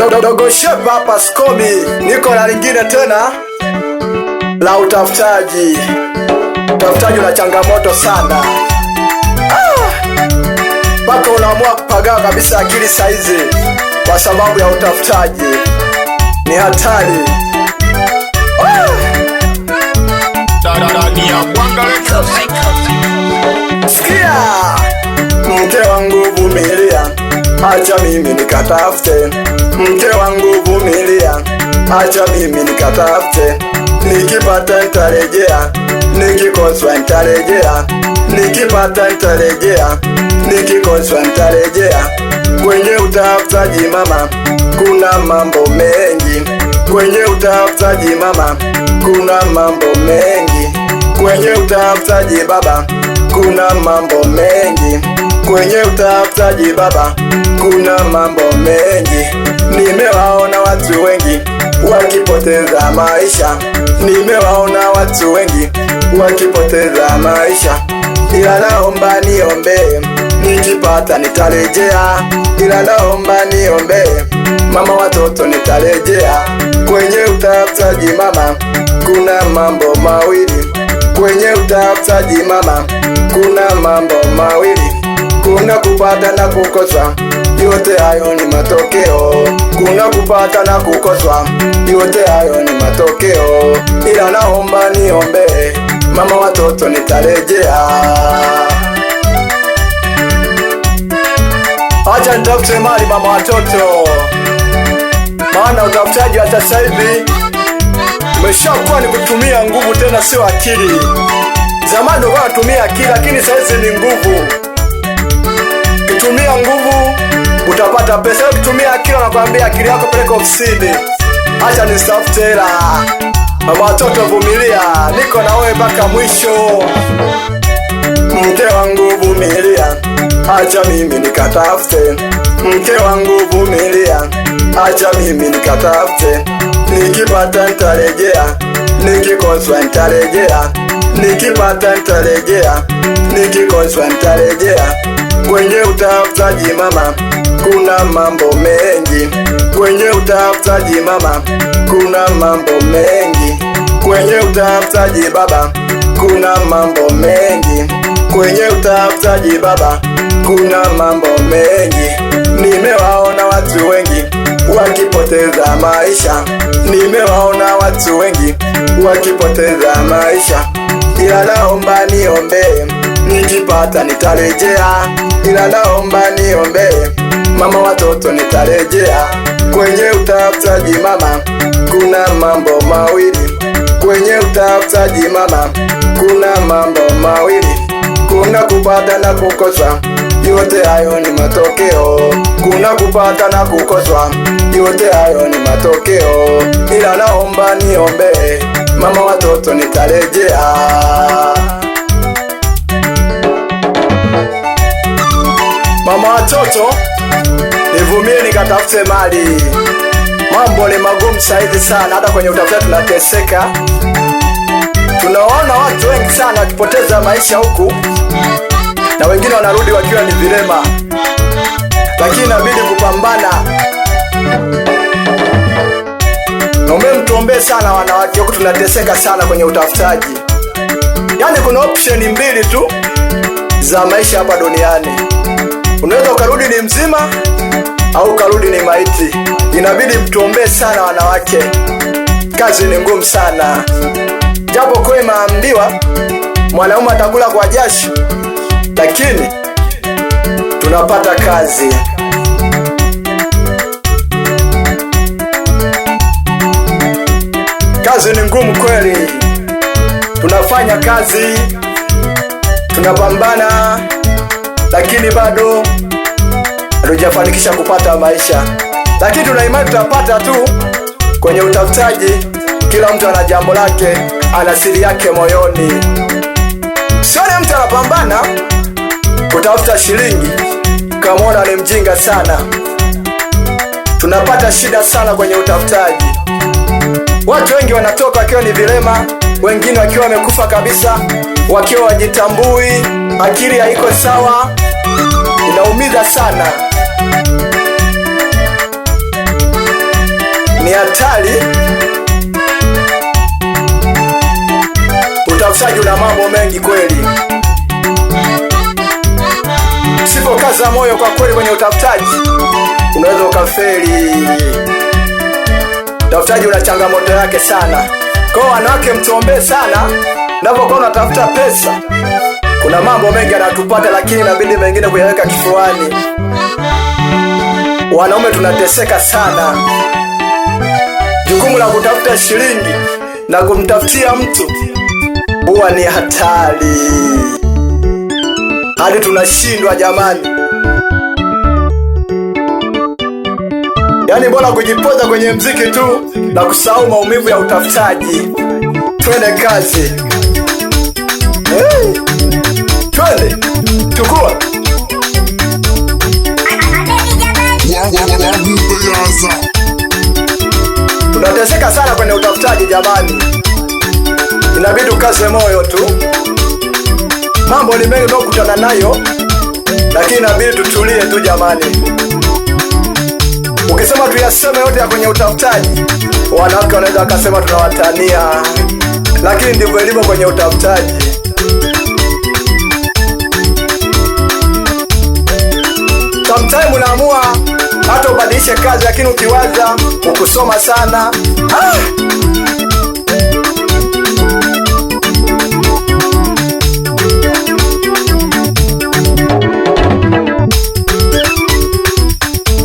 Dogo Shepa hapa Skobi, niko na lingine tena la utafutaji. Utafutaji una changamoto sana mpaka unaamua kupagawa kabisa akili saizi kwa sababu ya utafutaji, ni hatari. Sikia, mke wangu vumilia, acha mimi nikatafute. Mke wangu vumilia, acha mimi nikatafute. Nikipata nitarejea, nikikoswa nitarejea. Nikipata nitarejea, nikikoswa nitarejea. Kwenye utafutaji mama, kuna mambo mengi. Kwenye utafutaji mama, kuna mambo mengi. Kwenye utafutaji baba, kuna mambo mengi. Kwenye utafutaji baba, kuna mambo mengi. Nimewaona watu wengi wakipoteza maisha, nimewaona watu wengi wakipoteza maisha. Ila naomba niombee, nikipata nitarejea. Ila naomba niombee, mama watoto nitarejea. Kwenye utafutaji mama, kuna mambo mawili. Kwenye utafutaji mama, kuna mambo mawili. Kuna kupata na kukosa, yote hayo ni matokeo. Kuna kupata na kukosa, yote hayo ni matokeo. Ila naomba niombee, mama watoto nitarejea. Acha nitafute mali mama watoto, maana utafutaji wa sasa hivi umeshakuwa ni kutumia nguvu tena, sio akili. Zamani ulikuwa unatumia akili, lakini sasa hizi ni nguvu. Ukitumia nguvu utapata pesa, ukitumia akili wanakuambia akili yako peleka ofisini. Acha nitafute hela. Mama watoto vumilia, niko na wewe mpaka mwisho. Mke wangu vumilia, acha mimi nikatafute. Mke wangu vumilia, acha mimi nikatafute. Nikipata nitarejea, nikikoswa nitarejea. Nikipata nitarejea, nikikoswa nitarejea. Kwenye utafutaji mama, kuna mambo mengi. Kwenye utafutaji mama, kuna mambo mengi. Kwenye utafutaji baba, kuna mambo mengi. Kwenye utafutaji baba, kuna mambo mengi. Nimewaona watu wengi wakipoteza maisha, nimewaona watu wengi wakipoteza maisha. Ila naomba niombee, nikipata nitarejea. Ila naomba niombee, mama watoto nitarejea. Kwenye utafutaji mama, kuna mambo mawili. Kwenye utafutaji mama, kuna mambo mawili. Kuna kupata na kukosa, yote hayo ni matokeo. Kuna kupata na kukosa, yote hayo ni matokeo. Ila naomba niombee, mama watoto nitarejea. Mama watoto, nivumie nikatafute mali. Mambo ni magumu saizi sana, hata kwenye utafutaji tunateseka. Tunawaona watu wengi sana wakipoteza maisha huku, na wengine wanarudi wakiwa ni vilema, lakini inabidi kupambana. Naombe mtuombee sana wanawake, huku tunateseka sana kwenye utafutaji. Yaani kuna option mbili tu za maisha hapa duniani. Unaweza ukarudi ni mzima au ukarudi ni maiti. Inabidi mtuombee sana wanawake, kazi ni ngumu sana. Japo kwa imeambiwa mwanaume atakula kwa jasho, lakini tunapata kazi. Kazi ni ngumu kweli, tunafanya kazi, tunapambana, lakini bado hatujafanikisha kupata maisha, lakini tuna imani tutapata tu. Kwenye utafutaji, kila mtu ana jambo lake, ana siri yake moyoni. Sione mtu anapambana kutafuta shilingi kamwona ni mjinga sana. Tunapata shida sana kwenye utafutaji. Watu wengi wanatoka wakiwa ni vilema, wengine wakiwa wamekufa kabisa, wakiwa wajitambui, akili haiko sawa. Inaumiza sana. Hatari. Utafutaji una mambo mengi kweli. Usipokaza moyo kwa kweli kwenye utafutaji, unaweza ukafeli. Utafutaji una changamoto yake sana. Kwa hiyo wanawake, mtuombee sana unapokuwa unatafuta pesa. Kuna mambo mengi yanatupata, lakini inabidi mengine kuyaweka kifuani. Wanaume tunateseka sana. Jukumu la kutafuta shilingi na kumtafutia mtu huwa ni hatari, hadi tunashindwa jamani. Yaani bora kujipoza kwenye mziki tu na kusahau maumivu ya utafutaji. Twende kazi. Hey, twende chukua. Tunateseka sana kwenye utafutaji jamani, inabidi ukaze moyo tu. Mambo ni mengi tunayokutana nayo, lakini inabidi tutulie tu jamani. Ukisema tuyaseme yote ya kwenye utafutaji, wanawake wanaweza wakasema tunawatania, lakini ndivyo ilivyo kwenye utafutaji. Sometimes unaamua hata ubadilishe kazi, lakini ukiwaza ukusoma sana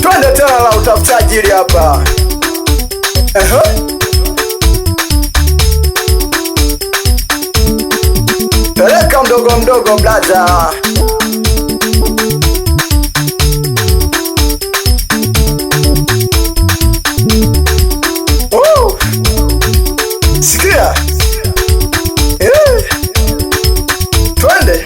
Twende tena la utafutaji hili hapa. Peleka mdogo mdogo blaza. Sikia. Twende.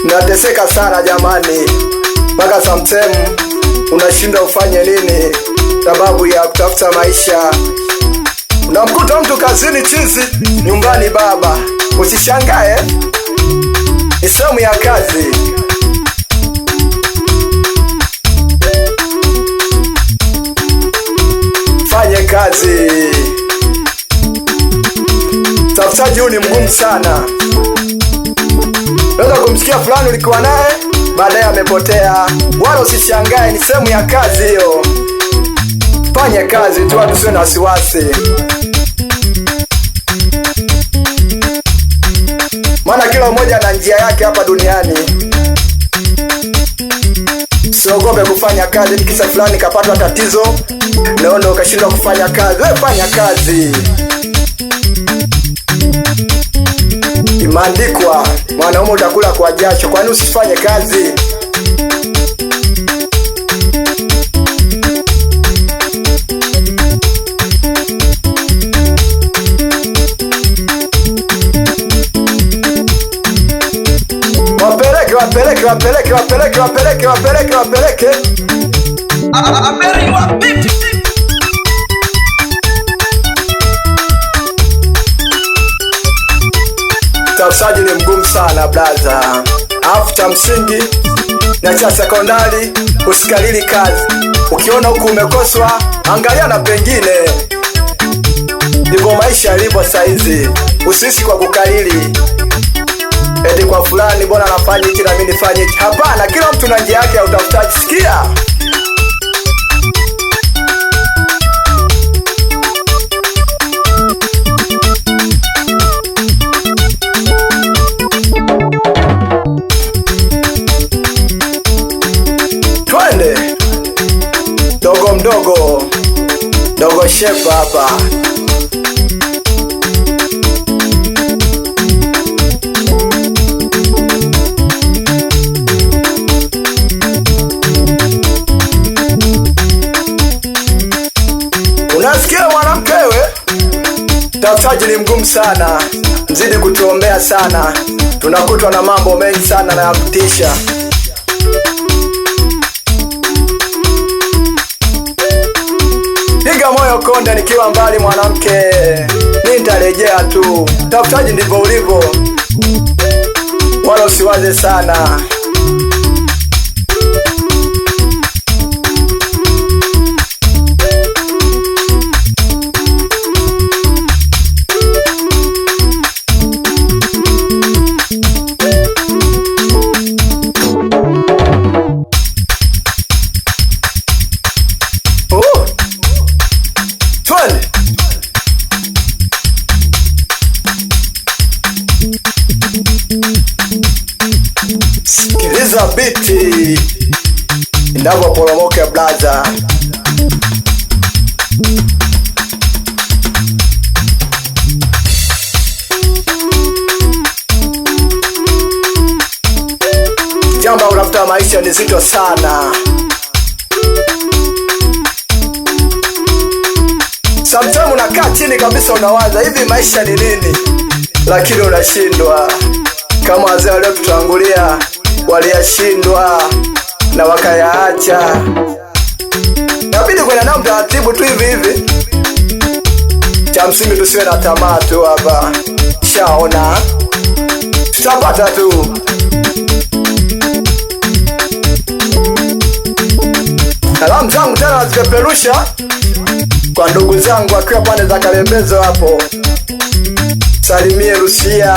Nateseka sana jamani, mpaka sometime unashindwa ufanye nini sababu ya kutafuta maisha. Unamkuta mtu kazini chizi, nyumbani baba. Usishangae, ni sehemu ya kazi. Fanye kazi. Utafutaji huu ni mgumu sana. Unaweza kumsikia fulani ulikuwa naye, baadaye amepotea. Wala usishangae, ni sehemu ya kazi hiyo. Fanye kazi tu, watu sio na wasiwasi. Maana kila mmoja ana njia yake hapa duniani. Usiogope kufanya kazi, kisa fulani kapatwa tatizo, naona ukashindwa kufanya kazi. Wewe fanya kazi. Imeandikwa, mwanaume utakula kwa jasho, kwani usifanye kazi? Wapeleke, wapeleke, wapeleke, wapeleke, wapeleke, wapeleke, wapeleke. Utafutaji ni mgumu sana blaza. Alafu cha msingi na cha sekondari, usikalili kazi. Ukiona huku umekoswa, angalia na pengine. Ndivyo maisha yalivyo saizi. Usiishi kwa kukalili eti kwa fulani bora anafanya hichi na mimi nifanye hichi. Hapana, kila mtu na njia yake ya utafutaji. Sikia. Twende dogo mdogo, dogo shepa hapa. Unasikia mwanamkewe? Tafutaji ni mgumu sana, mzidi kutuombea sana. Tunakutwa na mambo mengi sana na ya kutisha. Piga moyo konde, nikiwa mbali mwanamke, nitarejea tu. Tafutaji ndivyo ulivyo, wala usiwaze sana. Sikiliza biti inavyoporomoka blaza. Jambo unafuta maisha ni zito sana. Sometimes unakaa chini kabisa unawaza hivi maisha ni nini, lakini unashindwa. Kama wazee waliotutangulia waliyashindwa na wakayaacha. Inabidi kwenda nao mtaratibu tu hivi hivi. Cha msingi tusiwe na tamaa tu hapa. Shaona tutapata tu. Salamu zangu tena nazipeperusha kwa ndugu zangu akiwa pande za Kalembezo hapo. Salimie Lucia.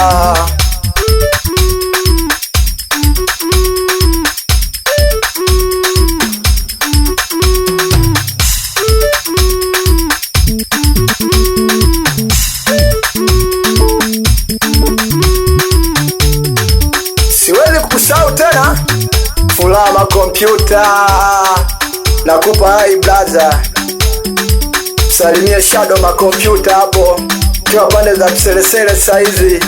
Siwezi kukusahau tena. Furaha makompyuta. Nakupa hai blaza. Salimie Shadow makompyuta hapo. Kiwa pande za Kiselesele saizi.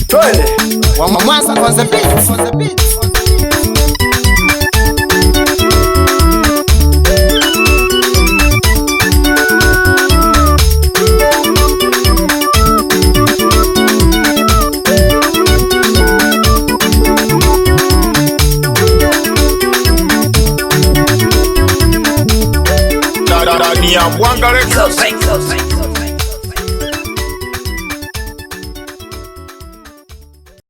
Twende. Mwanza on the beat. On the beat. Ndani ya Bwanga Records. Records.